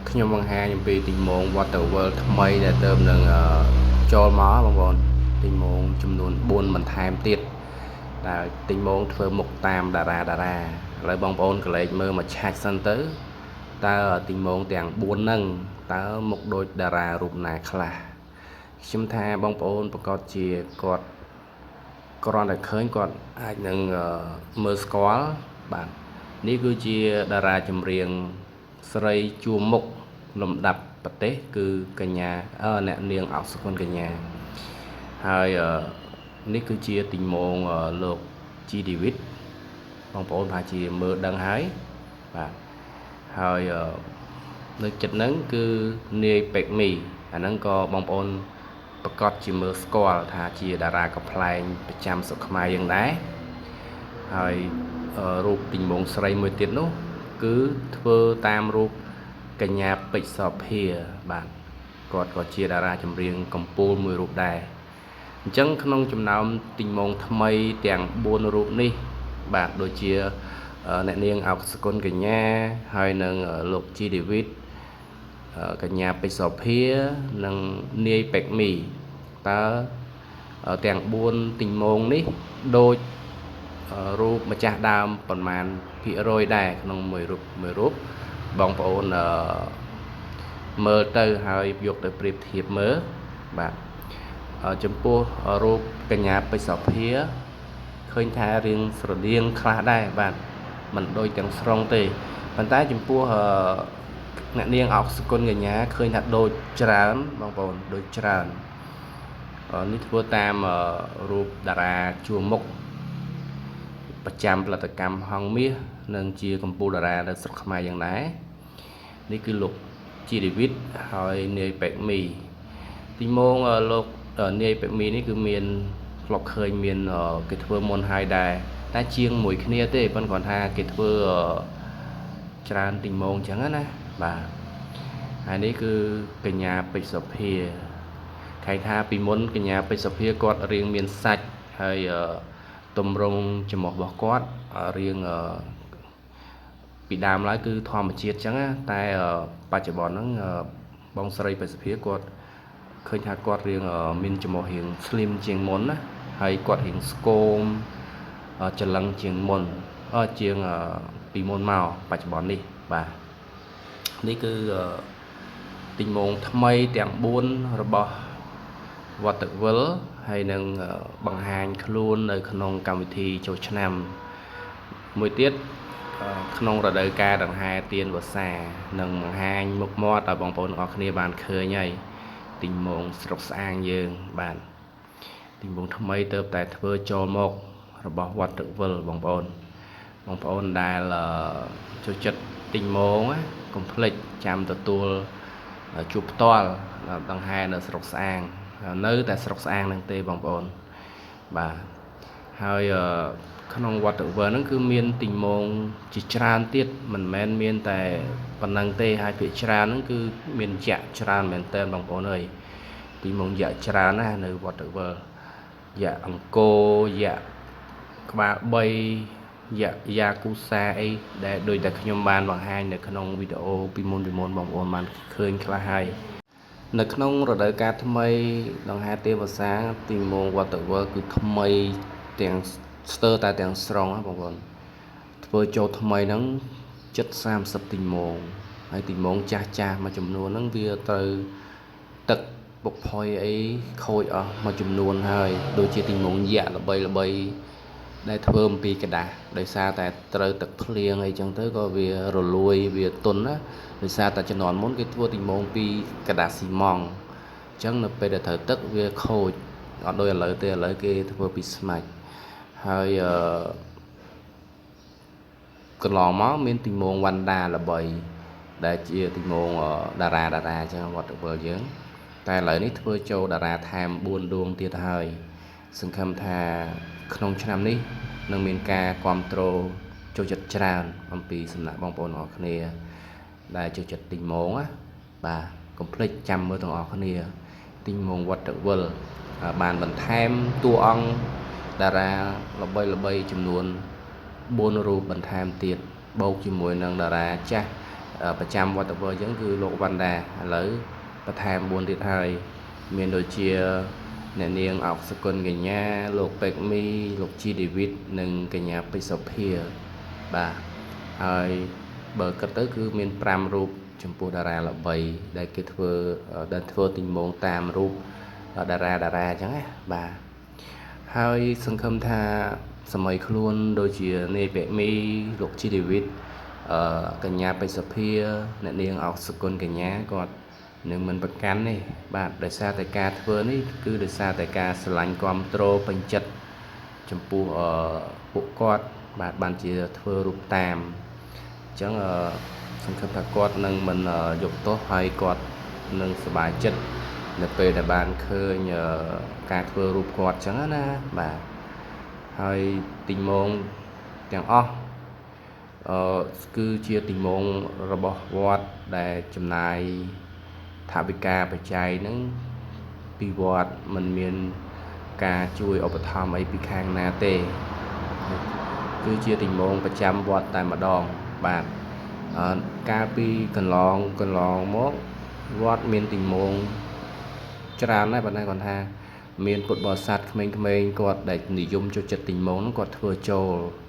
ខ្ញុំបង្ហាញអំពីទីម៉ង Water World ថ្មីដែលទៅនឹងចូលមកបងប្អូនទីម៉ងចំនួន4បន្ថែមទៀតដែលទីម៉ងធ្វើមុខតាមតារាតារាឥឡូវបងប្អូនកលេចមើលមកឆាច់សិនទៅតើទីម៉ងទាំង4ហ្នឹងតើមុខដូចតារារូបណាខ្លះខ្ញុំថាបងប្អូនប្រកាសជាគាត់គ្រាន់តែឃើញគាត់អាចនឹងមើលស្គាល់បាទនេះគឺជាតារាចម្រៀងស្រីជួរមុខលំដាប់ប្រទេសគឺកញ្ញាអ្នកនាងអុកសុគន្ធកញ្ញាហើយនេះគឺជាទីងមងលោកជីឌីវិតបងប្អូនប្រហែលជាមើលដឹងហើយបាទហើយនៅចិត្តហ្នឹងគឺនាយពេកមីអាហ្នឹងក៏បងប្អូនប្រកាសជាមើលស្គាល់ថាជាតារាកំប្លែងប្រចាំស្រុកខ្មែរយើងដែរហើយរូបទីងមងស្រីមួយទៀតនោះគឺធ្វើតាមរូបកញ្ញាពេជ្រសភាបាទគាត់ក៏ជាតារាចម្រៀងកំពូលមួយរូបដែរអញ្ចឹងក្នុងចំណោមទីងមងថ្មីទាំង4រូបនេះបាទដូចជាអ្នកនាងអុកសគុណកញ្ញាហើយនិងលោកជីឌីវិតកញ្ញាពេជ្រសភានិងនាយពេកមីតើទាំង4ទីងមងនេះដូចរូបម្ចាស់ដើមប្រមាណភាគរយដែរក្នុងមួយរូបមួយរូបបងប្អូនមើលទៅហើយយកទៅប្រៀបធៀបមើលបាទចំពោះរូបកញ្ញាពេជ្រសភាឃើញថារៀងស្រដៀងខ្លះដែរបាទមិនដូចទាំងស្រុងទេប៉ុន្តែចំពោះអ្នកនាងអុកសគុណកញ្ញាឃើញថាដូចច្រើនបងប្អូនដូចច្រើននេះធ្វើតាមរូបតារាជួរមុខប្រចាំផលិតកម្មហងមាសនិងជាកម្ពុជាតារានៅស្រុកខ្មែរយ៉ាងដែរនេះគឺលោកជីឌីវិតហើយនាយពេកមីទីម៉ងលោកនាយពេកមីនេះគឺមានធ្លាប់ឃើញមានគេធ្វើមុនហើយដែរតែជាងមួយគ្នាទេប៉ុន្តែគ្រាន់ថាគេធ្វើច្រើនទីម៉ងអញ្ចឹងណាបាទហើយនេះគឺកញ្ញាពេជ្រសុភាខៃថាពីមុនកញ្ញាពេជ្រសុភាគាត់រៀងមានសាច់ហើយទម្រង់ច្រមុះរបស់គាត់រៀងពីដើមឡើយគឺធម្មជាតិអញ្ចឹងណាតែបច្ចុប្បន្នហ្នឹងបងស្រីពេជ្រសុភាគាត់ឃើញថាគាត់រៀងមានច្រមុះរៀង slim ជាងមុនណាហើយគាត់រៀងស្គមច្រឡឹងជាងមុនជាងពីមុនមកបច្ចុប្បន្ននេះបាទនេះគឺទីងមងថ្មីទាំង4របស់វត្តទឹកវិលហើយនឹងបង្ហាញខ្លួននៅក្នុងកម្មវិធីចូលឆ្នាំមួយទៀតក្នុងរដូវកាលដង្ហែទៀនវស្សានឹងបង្ហាញមុខមាត់ឲ្យបងប្អូនទាំងអស់គ្នាបានឃើញហើយទីងមងស្រុកស្អាងយើងបាទទីងមងថ្មីទៅតែធ្វើចូលមករបស់វត្តទឹកវិលបងប្អូនបងប្អូនដែលចូលចិត្តទីងមងកុំភ្លេចចាំទទួលជួបផ្ទាល់ដង្ហែនៅស្រុកស្អាងនៅតែស្រុកស្អាងហ្នឹងទេបងប្អូនបាទហើយក្នុងវត្តទឹកវិលហ្នឹងគឺមានទីងមងជាច្រើនទៀតមិនមែនមានតែប៉ុណ្ណឹងទេហើយភាគច្រើនហ្នឹងគឺមានយៈច្រើនមែនតើបងប្អូនអើយទីងមងយៈច្រើនណាស់នៅវត្តទឹកវិលយៈអង្គរយៈក្បាល3យៈយ៉ាគូសាអីដែលដូចតែខ្ញុំបានបង្ហាញនៅក្នុងវីដេអូពីមុនពីមុនបងប្អូនបានឃើញខ្លះហើយនៅក្នុងរដូវកាលថ្មីដង្ហែទេវសាទីងមងវត្តទឹកវិលគឺថ្មីទាំងស្ទើរតែទាំងស្រុងណាបងប្អូនធ្វើចូលថ្មីហ្នឹងជិត30ទីងមងហើយទីងមងចាស់ចាស់មួយចំនួនហ្នឹងវាត្រូវទឹកពុកផុយអីខូចអស់មួយចំនួនហើយដូចជាទីងមងយៈល្បីល្បីដែលធ្វើអំពីក្រដាសដោយសារតែត្រូវទឹកភ្លៀងអីចឹងទៅក៏វារលួយវាទន់ណាដោយសារតែជំនាន់មុនគេធ្វើទីងមងពីក្រដាសស៊ីម៉ង់អញ្ចឹងនៅពេលដែលត្រូវទឹកវាខូចអត់ដូចឥឡូវទេឥឡូវគេធ្វើពីស្មាច់ហើយកន្លងមកមានទីងមងវ៉ាន់ដាល្បីដែលជាទីងមងតារាតារាអញ្ចឹងវត្តវិលយើងតែឥឡូវនេះធ្វើចូលតារាថែម4ដួងទៀតហើយសង្ឃឹមថាក្នុងឆ្នាំនេះនឹងមានការគ្រប់គ្រងចូលចិត្តច្រើនអំពីសំណាក់បងប្អូនទាំងអស់គ្នាដែលចូលចិត្តទីងមងណាបាទកុំភ្លេចចាំមើលទាំងអស់គ្នាទីងមងវត្តវិលបានបន្ថែមតួអង្គតារាល្បីល្បីចំនួន4រូបបន្ថែមទៀតបូកជាមួយនឹងតារាចាស់ ប្រចាំវត្តវអញ្ចឹងគឺលោកវណ្ណដាឥឡូវបន្ថែម4ទៀតហើយមានដូចជាអ្នកនាងអុកសគុណកញ្ញាលោកពេកមីលោកជីឌីវីតនិងកញ្ញាពេជ្រសុភាបាទហើយបើគិតទៅគឺមាន5រូបចំពោះតារាល្បីដែលគេធ្វើដែលធ្វើទីងមងតាមរូបតារាតារាអញ្ចឹងណាបាទហើយសង្ឃឹមថាសម័យខ្លួនដូចជានាយពេកមីលោកជីឌីវីតកញ្ញាពេជ្រសុភាអ្នកនាងអុកសគុណកញ្ញាគាត់នឹងមិនប្រកាន់ទេបាទដោយសារតែការធ្វើនេះគឺដោយសារតែការស្រឡាញ់គ្រប់គ្រងពេញចិត្តចំពោះពួកគាត់បាទបានជាធ្វើរូបតាមអញ្ចឹងសង្ឃឹមថាគាត់នឹងមិនយកទោសហើយគាត់នឹងសប្បាយចិត្តនៅពេលដែលបានឃើញការធ្វើរូបគាត់អញ្ចឹងណាបាទហើយទីងមងទាំងអស់គឺជាទីងមងរបស់វត្តដែលចំណាយថវិកាបច្ច័យហ្នឹងពីវត្តមិនមានការជួយឧបត្ថម្ភអីពីខាងណាទេគឺជាទីងមងប្រចាំវត្តតែម្ដងបាទកាលពីកន្លងមកវត្តមានទីងមងច្រើនណាស់ប៉ុន្តែគាត់ថាមានពុទ្ធបរិស័ទក្មេងៗគាត់ដែលនិយមចូលចិត្តទីងមងហ្នឹងគាត់ធ្វើចូល